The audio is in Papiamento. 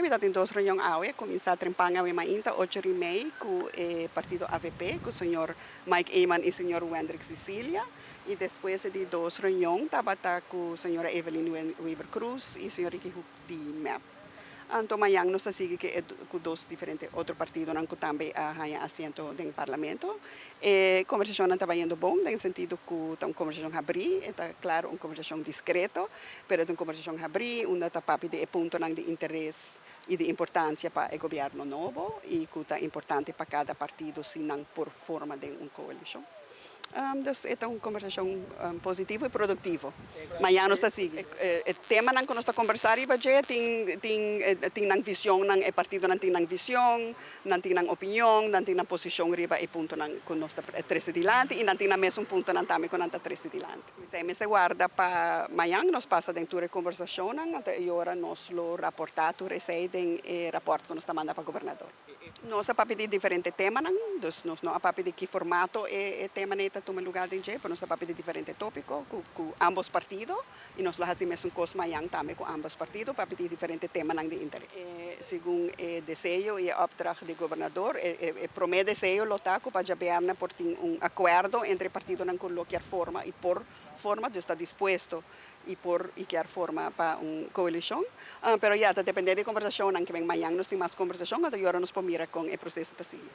Mi tabatin dos reunion awe, cuminsa trempan awe mainta, 8:30, cu e partido AVP, cu señor Mike Eman y señor Wendrick Cecilia. Y despues di dos reunion, tabata cu señora Evelyn Wever Croes y señor Ricky Hoek di MEP. Anto mañan nos ta sigui cu dos diferente otro partidonan cu tambe a haya asiento den parlamento. E conversacion ta bayendo bon, den sentido cu ta un conversacion habri, ta claro, un conversacion discreto, pero ta un conversacion habri, unda ta papia di puntonan di interes y di importancia pa e gobierno nobo y cu ta importante pa cada partido si nan por forma den un coalicion. Dus ta un conversacion positivo y productivo. Mañan nos ta sigui. E temanan cu nos ta conversa riba dje, tin nan vision, nan e partidonan tin nan vision, nan tin nan opinion, nan tin nan posicion riba e puntonan cu nos ta trece dilanti y nan tin nan mesun puntonan tambe cu nan ta trece dilanti. Esey mester warda pa mañan nos pasa den tur e conversacionnan, anto e ora nos lo raporta tur esey den e rapport cu nos ta manda pa gobernador. Nos a papia di diferente temanan, dus nos no a papia di ki formato e temanan ta tuma luga den dje, pero nos a papia di diferente topico cu ambos partido y nos lo haci mesun cos mañan tambe cu ambos partido, papia di diferente temanan di interes. Segun e deseo y e opdracht di gobernador, e prome deseo lo ta cu pa diabierna por tin un acuerdo entre partidonan cu lo kier forma y por forma, dus ta dispuesto y por y kier forma pa un coalicion. Pero ya, ta depende di conversacionnan, cu mañan nos tin mas conversacion, anto nos por mira con e proceso ta sigui.